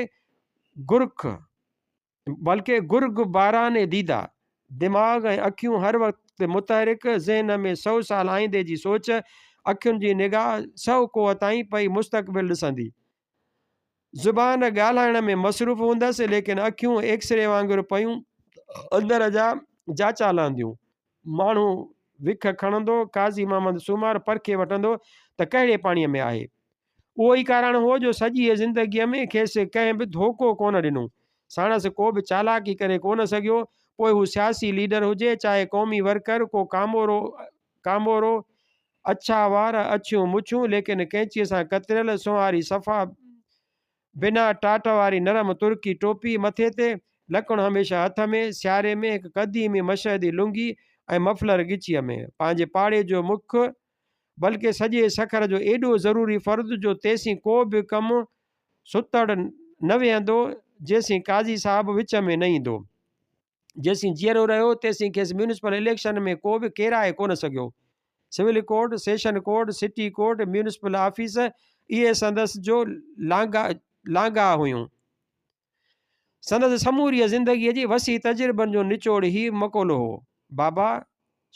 گرک. بلڪه گرگ باران ديده، دماغ ۽ اکيون هر وقت متحرڪ، ذهن ۾ سئو سال آئيندي جي سوچ، اکين جي نگاهه سئو ڪوهه تائين پئي مستقبل ڏسندي. زبان ڳالهائڻ ۾ مصروف هوندس، ليڪن اکيون ايڪسري وانگر پيون اندر جا جاچا لهنديون. ماڻهو وک کڻندو، قاضي محمد سومار پرکي وٺندو ته ڪهڙي پاڻيء ۾ آهي. اهو ئي ڪارڻ هو جو سڄيء زندگيء ۾ کيس ڪنهن به ڌوڪو ڪونه ڏنو. ساڻس ڪو به چالاڪي ڪري ڪونه سگهيو. پوء هو سياسي ليڊر هجي، چاهي قومي ورڪر، ڪو ڪامورو ڪامورو، اڇا وار، اڇيون مڇون، ليڪن قينچيء سان ڪتريل، سونهاري صفا بنا ٽاٽ واري نرم ترڪي ٽوپي مٿي تي، لڪڻ هميشه هٿ ۾، سياري ۾ هڪ قديمي مشهدي لنگي ۽ مفلر ڳچيء ۾. پنهنجي پاڙي جو مک بلڪه سڄي سکر جو ايڏو ضروري فرد جو تيسين ڪو به ڪم ستڙ نه ويهندو جيسين قاضي صاحب وچ ۾ نه ايندو. جيسين جيئرو رهيو تيسين کيس ميونسپل اليڪشن ۾ ڪو به ڪيرائي ڪونه سگهيو. Civil court, session court, city court, municipal office اهي سندس جو لانگاهه هيون. سندس سموريء زندگيء جي وسيع تجربن جو نچوڙ هي مقولو هو، بابا!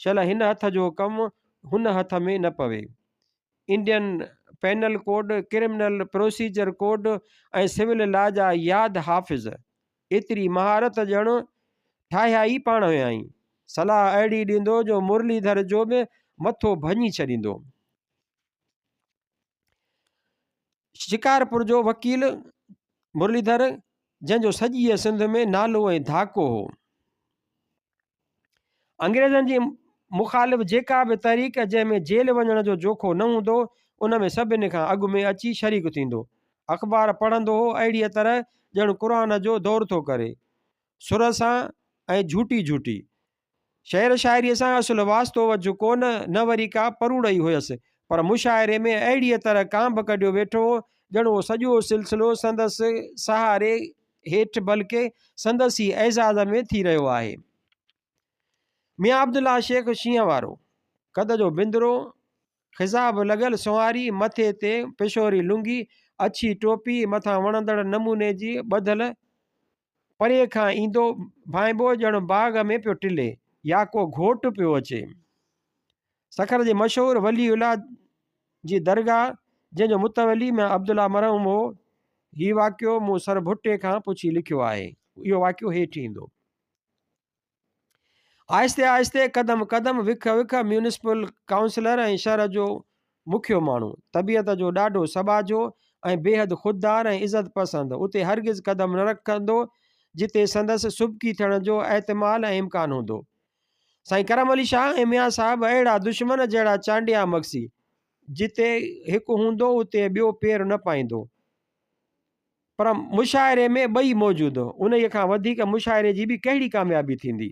شل هن هٿ جو ڪم هن هٿ ۾ نه پوي. Indian penal code, criminal procedure code ۽ civil law جا ياد حافظ. ايتري مهارت ڄڻ ٺاهيا ئي پاڻ هيائين. صلاح اهڙي ڏيندو جو مرليڌر جو به مٿو ڀڃي ڇڏيندو. شڪارپور جو وڪيل مرليڌر جنهن جو سڄيء سنڌ ۾ نالو ۽ ڌاڪو هو. انگريزن جي مخالف جيڪا به تحريڪ جنهن ۾ جيل وڃڻ جو جوکو نه هوندو ان ۾ سڀني کان اڳ ۾ اچي شريڪ ٿيندو. اخبار پڙهندو هو اهڙيء طرح ڄڻ قرآن جو دور ٿو ڪري. سر سان ۽ جهوٽي جهوٽي. شعر شاعريء سان اصل واسطو وجهه ڪو نه، نه وري ڪا پروڙ ئي هيس، پر مشاعري ۾ اهڙيء طرح ڪانڀ ڪڍيو ويٺو هو، ڄڻ اهو سڄو سلسلو سندس سهاري هيٺ بلڪه سندس ئي اعزاز ۾ ٿي رهيو آهي. ميان عبدالله شيخ شينهن وارو، قد جو بندرو، خضاب لڳل سنواري، مٿي تي پشوري لنگي، اڇي ٽوپي، مٿان وڻندڙ نموني جي ٻڌل پري کان ايندو ڀانئبو ڄڻ باغ ۾ پيو ٽلي يا ڪو گهوٽ پيو اچي. سکر جي مشهور ولي الله جي درگاهه جنهن جو متولي ميان عبدالله مرحوم هو. هي واقعو مون سر ڀٽي کان پڇي لکيو آهي. اهو واقعو هيٺ ايندو. آهستي آهستي، قدم قدم، وک وک ميونسپل ڪائونسلر ۽ شھر جو مکيو ماڻھو، طبيعت جو ڏاڍو سٻاجهو ۽ بيحد خوددار ۽ عزت پسند، اتي هرگز قدم نه رکندو جتي سندس سبقي ٿيڻ جو احتمال ۽ امڪان هوندو. سائين ڪرم علي شاهه ۽ ميان صاحب اهڙا دشمن جهڙا چانڊيا مگسي، جتي هڪ هوندو اتي ٻيو پير نه پائيندو. پر مشاعري ۾ ٻئي موجود، انهيء کان وڌيڪ مشاعري جي به ڪهڙي ڪاميابي ٿيندي؟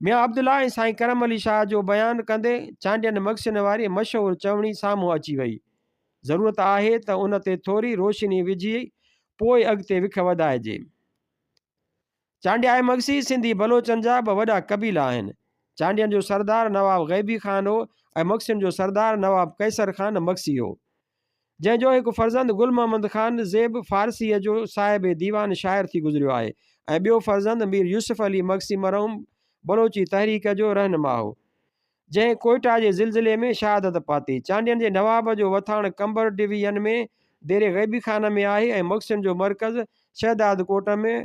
ميان عبدالله ۽ سائين ڪرم علي شاهه جو بيان ڪندي چانڊين مگسين واري مشهور چوڻي سامهون اچي وئي. ضرورت آهي ته ان تي ٿوري روشني وجهي پوء اڳتي وک وڌائجي. چانڊيا ۽ مگسي سنڌي بلوچن جا ٻه وڏا قبيلا آهن. چانڊين جو سردار نواب غيبي خان هو ۽ مگسين جو سردار نواب قيصر خان مگسي هو. جنهن جو هڪ فرزند گل محمد خان زيب فارسيء جو صاحب ديوان شاعر ٿي گذريو آهي ۽ ٻيو فرزند مير يوسف علي مگسي مرحوم بلوچي تحريڪ جو رهنما هو. جنهن ڪوئيٽا جي زلزلي ۾ شهادت پاتي. چانڊين جي نواب جو وٿاڻ قمبر ڊويزن ۾ ديري غيبي خان ۾ آهي ۽ مگسين جو مرڪز شهدادڪوٽ ۾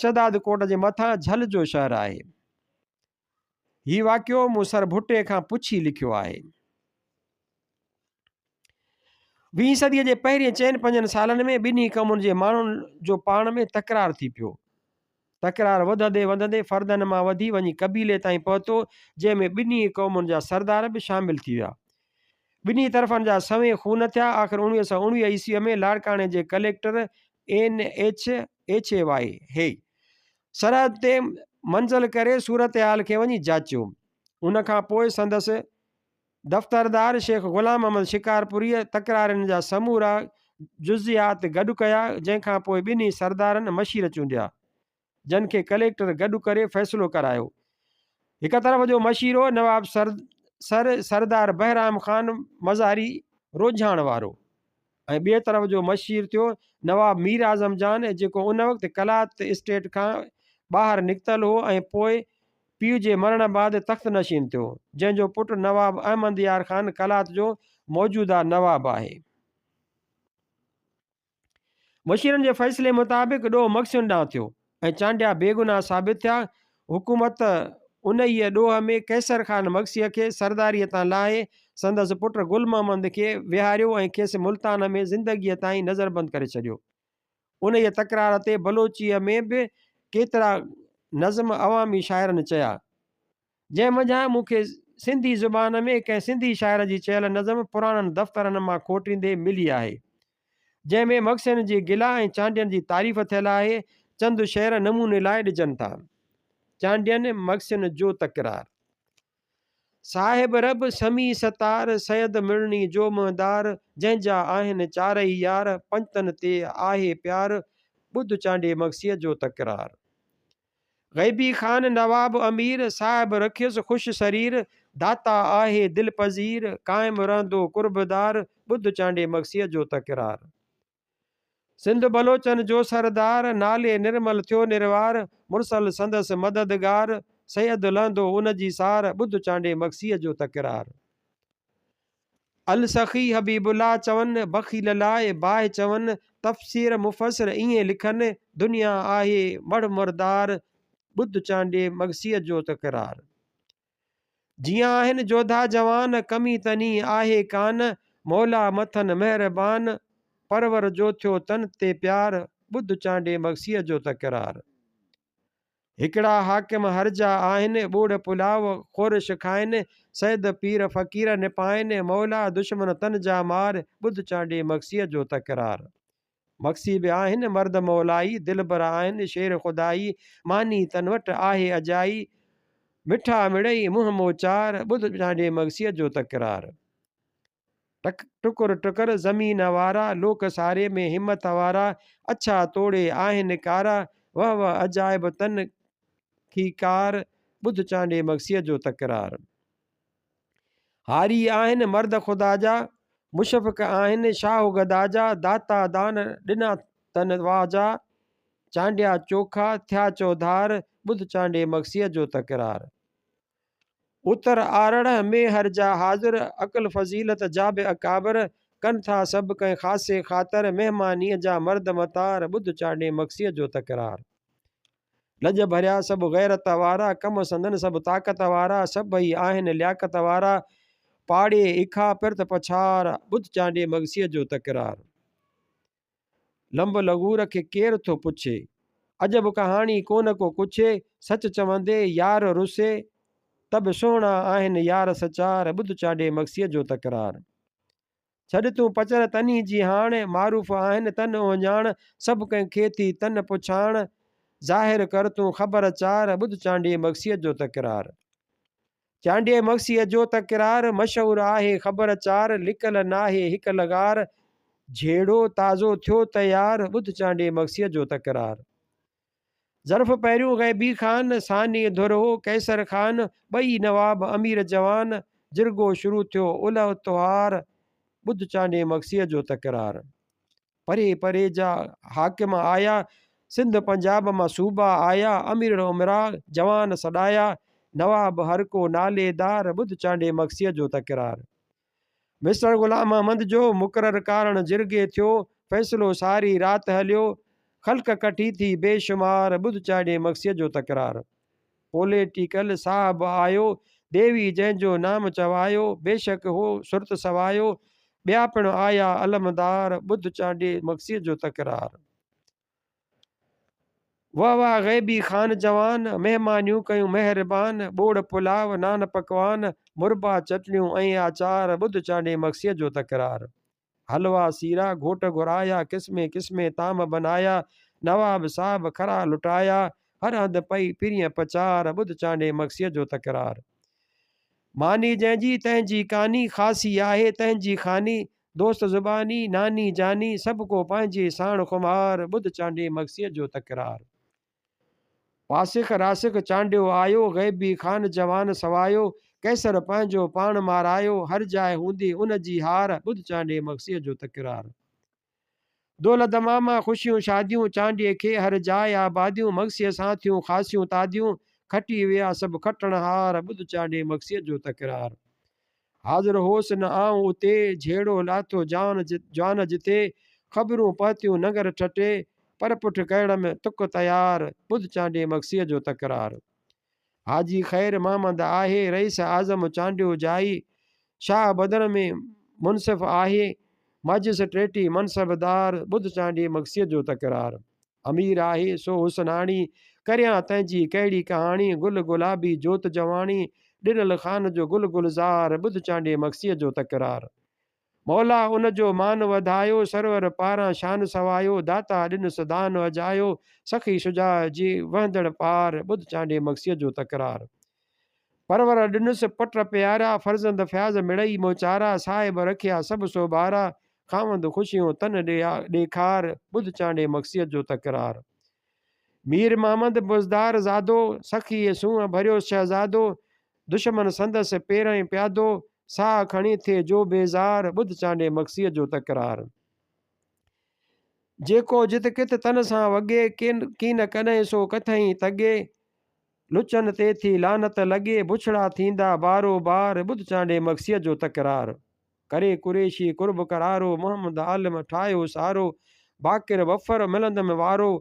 شهدادڪوٽ جي مٿان جهل جو شهر آهي. هي واقعو مون سر ڀٽي کان پڇي لکيو آهي. ويهين صديء جي پهرين چئن پنجن سالن ۾ ٻنهي قومن جي ماڻهن جو پاڻ ۾ تڪرار ٿي پيو. تڪرار وڌندي وڌندي فردن مان وڌي وڃي قبيلي تائين پهتو، جنهن ۾ ٻنهي قومن جا سردار به شامل ٿي ويا. ٻنهي طرفن جا سوين خون ٿيا. آخر 1919 عيسويء ۾ لاڙڪاڻي جي collector N H H A Y Hay سرحد تي منزل ڪري صورتحال کي وڃي جاچيو. ان کان پوء سندس دفتردار شيخ غلام محمد شڪارپوريء تڪرارين جا سمورا جزئيات گڏ ڪيا، جنهن کان پوء ٻنهي سردارن مشير چونڊيا، جن کي ڪليڪٽر گڏ ڪري فيصلو ڪرايو. هڪ طرف جو مشير هو نواب سر سردار بهرام خان مزاري روجهاڻ وارو ۽ ٻئي طرف جو مشير ٿيو نواب مير اعظم جان، جيڪو ان وقت قلات اسٽيٽ کان ٻاهر نڪتل هو ۽ پوء پيء جي مرڻ بعد تخت نشين ٿيو، جنهن جو پٽ نواب احمد يار خان قلات جو موجوده نواب آهي. مشيرن جي فيصلي مطابق ڏوهه مگسين ڏانهن ٿيو ۽ چانڊيا بيگناهه ثابت ٿيا. حڪومت انهيء ڏوهه ۾ قيصر خان مگسيء کي سرداريء تان لاهي سندس پٽ گل محمد کي ويهاريو ۽ کيس ملتان ۾ زندگيء تائين نظربند ڪري ڇڏيو. انهيء تڪرار تي بلوچيء ۾ به ڪيترا نظم عوامي شاعرن چيا، جنهن منجهان مون کي سنڌي زبان ۾ ڪنهن سنڌي شاعر جي چيل نظم پراڻن دفترن مان کوٽيندي ملي آهي، جنهن ۾ مگسين جي گلا ۽ چانڊين جي تعريف ٿيل آهي. چند شعر نموني لاء ڏجن ٿا. چانڊين مگسين جو تڪرار. صاحب رب سميع ستار، سيد مڙني جو منهندار، جنهن جا آهن چارئي يار، پنجتن تي آهي پيار، ٻڌ چانڊيي مگسيء جو تڪرار. غيبي خان نواب امير، صاحب رکيس خوش سرير، داتا آهي دلپذير، قائم رهندو قربدار، ٻڌ چانڊيي مگسيء جو تڪرار. سنڌ بلوچن جو سردار، نالي نرمل ٿيو نروار، مرسل سندس مددگار، سيد لهندو ان جي سار، ٻڌ چانڊيي مگسيء جو تڪرار. السخي حبيب الله چون، بخيل لاء باهه چون، تفسير مفسر ائين لکن، دنيا آهي مڙهه مردار، ٻڌ چانڊيي مگسيء جو تڪرار. جيئن آهن جوڌا جوان، ڪمي تني آهي ڪان، مولا مٿن مهربان، پرور جو ٿيو تن تي پيار، ٻڌ چانڊيي مگسيء جو تڪرار. هڪڙا حاڪم هر جا آهن، ٻوڙ پلاء خورش کائن، سيد پير فقير نپائن، مولا دشمن تن جا مار، ٻڌ چانڊيي مگسيء جو تڪرار. مگسي به آهن مرد مولائي، دلبر آهن شير خدائي، ماني تن وٽ آهي اجائي، مٺا مڙئي منهن موچار، ٻڌ چانڊيي مگسيء جو تڪرار. ٽڪر ٽڪر زمين وارا، لوڪ ساري ۾ همت وارا، اڇا توڙي آهن ڪارا، وه وه عجائب تن کي ڪار، ٻڌ چانڊيي مگسيء جو تڪرار. هاري آهن مرد خدا جا، مشفق آهن شاهه گدا جا، داتا دان ڏنا تن واهه جا، چانڊيا چوکا ٿيا چوڌار، ٻڌ چانڊيي مگسيء جو تڪرار. اتر آرڙهه ۾ هر جا حاضر، عقل فضيلت جا به اڪابر، ڪن ٿا سڀ ڪنهن خاصي خاطر، مهمانيء جا مرد متار، ٻڌ چانڊيي مگسيء جو تڪرار. لڄ ڀريا سڀ غيرت وارا، ڪم سندن سڀ طاقت وارا، سڀئي آهن لياقت وارا، پاڙي اکا پرت پڇار، ٻڌ چانڊيي مگسيء جو تڪرار. لنب لغور کي ڪير ٿو پڇي، عجب ڪهاڻي ڪونه ڪو ڪڇي، سچ چوندي يار رسي، ته به سهڻا آهن يار سچار، ٻڌ چانڊيي مگسيء جو تڪرار. ڇڏ تون پچر تني جي هاڻ، معروف آهن تن اهڃاڻ، سڀ ڪنهن کي ٿي تن پڇاڻ، ظاهر ڪر تون خبر چار، ٻڌ چانڊيي مگسيء جو تڪرار. چانڊيي مگسيء جو تڪرار، مشهور آهي خبر چار، لڪل ناهي هڪ لغار، جهيڙو تازو ٿيو تيار، ٻڌ چانڊيي مگسيء جو تڪرار. ظرف پهريون غيبي خان، ثاني ڌر هو قيصر خان، ٻئي نواب امير جوان، جرڳو شروع ٿيو الهه تهار، ٻڌ چانڊيي مگسيء جو تڪرار. پري پري جا حاڪم آيا، سنڌ پنجاب مان صوبا آيا، امير الامراء جوان سڏايا، نواب هر ڪو نالي دار، ٻڌ چانڊيي مگسيء جو تڪرار. مسٽر غلام محمد جو مقرر ڪارڻ جرڳي ٿيو، فيصلو ساري رات هليو، خلق ڪٺي ٿي بي شمار، ٻڌ چاڙهي مگسيء جو تڪرار. پوليٽيڪل صاحب آيو، ديوي جنهن جو نام چوايو، بيشڪ هو سرت سوايو، ٻيا پڻ آيا علمدار، ٻڌ چانڊيي مگسيء جو تڪرار. واه واه غيبي خان جوان، مهمانيون ڪيون مهربان، ٻوڙ پلاء، نان پڪوان، مربا چٽڻيون ۽ آچار، ٻڌ چانڊيي مگسيء جو تڪرار. حلوا سيرا گهوٽ گهرايا، قسمين قسمين طعام بنايا، نواب صاحب کرا لٽايا، هر هنڌ پئي پرينء پچار، ٻڌ چانڊيي مگسيء جو تڪرار. ماني جنهن جي تنهن جي ڪاني، خاصي آهي تنهن جي خاني، دوست زباني، ناني جاني، سڀ ڪو پنهنجي ساڻ خمار، ٻڌ چانڊيي مگسيء جو تڪرار. واسخ راسخ چانڊيو آيو، غيبي خان جوان سوايو، قيصر پنهنجو پاڻ مارايو، هر جاء هوندي ان جي هار، ٻڌ چانڊيي مگسيء جو تڪرار. دولت دماما خوشيون شاديون، چانڊيي کي هر جاء آباديون، مگسيء سان ٿيون خاصيون تعديون، کٽي ويا سڀ کٽڻهار، ٻڌ چانڊيي مگسيء جو تڪرار. حاضر هوس نه آئون اتي، جهيڙو لاٿو جان جوان جتي، خبرون پهتيون ننگر ٺٽي، پر پٺ ڪهڙم تڪ تيار، ٻڌ چانڊيي مگسيء جو تڪرار. حاجي خير محمد آهي، رئيس اعظم چانڊيو جائي، شاهه بدر ۾ منصف آهي، مئجسٽريٽي منصبدار، ٻڌ چانڊيي مگسيء جو تڪرار. امير آهي سو حسناڻي، ڪريان تنهن جي ڪهڙي ڪهاڻي، گل گلابي جوت جواڻي، ڏنل خان جو گل گلزار، ٻڌ چانڊيي مگسيء جو تڪرار. مولا ان جو مان وڌايو، سرور پاران شان سوايو، داتا ڏنس دان اجايو، سخي شجاع جي وهندڙ پار، ٻڌ چانڊيي مگسيء جو تڪرار. پرور ڏنس پٽ پيارا، فرزند فياض مڙئي موچارا، صاحب رکيا سڀ سوڀارا، خاوند خوشيون تن ڏيکار، ٻڌ چانڊيي مگسيء جو تڪرار. مير محمد بوزدار زادو، سخيء سونهن ڀريو شهزادو، دشمن سندس پيرئين پيادو، ساهه کڻي ٿئي جو بيزار، ٻڌ چانڊيي مگسيء جو تڪرار. جيڪو جت ڪت تن سان وڳي، ڪين ڪڏهن سو ڪٿئين تڳي، لچن تي ٿي لعنت لڳي، بڇڙا ٿيندا بارو بار، ٻڌ چانڊيي مگسيء جو تڪرار. ڪري قريشي قرب قرارو، محمد عالم ٺاهيو سارو، باقر وفر ملندم وارو،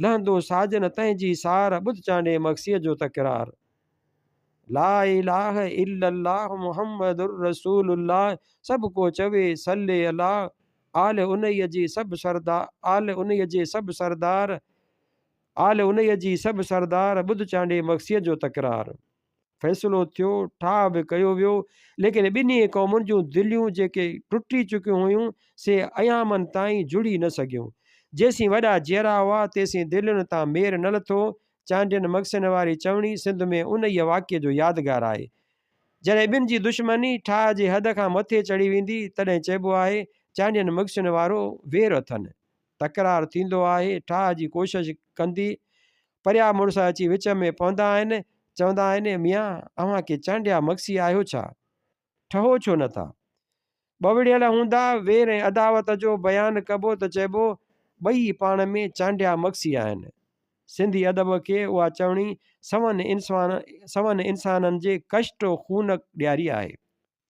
لهندو ساجن تنهن جي سار، ٻڌ چانڊيي مگسيء جو تڪرار. لا اله الا الله محمد رسول الله، سڀ ڪو چوي صلي الله، آل انهيء جي سڀ سردار، آل انهيء جي سڀ سردار، آل انهيء جي سڀ سردار، ٻڌ چانڊيي مگسيء جو تڪرار. فيصلو ٿيو، ٺاهه به ڪيو ويو، ليڪن ٻنهي قومن جون دليون جيڪي ٽٽي چڪيون هيون، سي ايامن تائين جڙي نه سگهيون. جيسين وڏا جيئرا هئا، تيسين دلين تان مير نه لٿو. چانڊين مگسين واري چوڻي سنڌ ۾ انهيء واقعي جو يادگار آهي. جڏهن ٻن جي دشمني ٺاهه جي حد کان مٿي چڙهي ويندي، تڏهن چئبو آهي، چانڊين مگسين وارو وير اٿن. تڪرار ٿيندو آهي، ٺاهه جي ڪوشش ڪندي پريا مڙس اچي وچ ۾ پوندا آهن، چوندا آهن، ميان اوهان ڪي چانڊيا مگسي آهيو ڇا؟ ٺهو ڇو نه ٿا؟ ٻوڙيل هوندا، وير ۽ عداوت جو بيان ڪبو ته چئبو، ٻئي پاڻ ۾ چانڊيا مگسي آهن. سنڌي ادب کي اها چوڻي سون انسانن جي ڪشٽ و خون ڏياري آهي.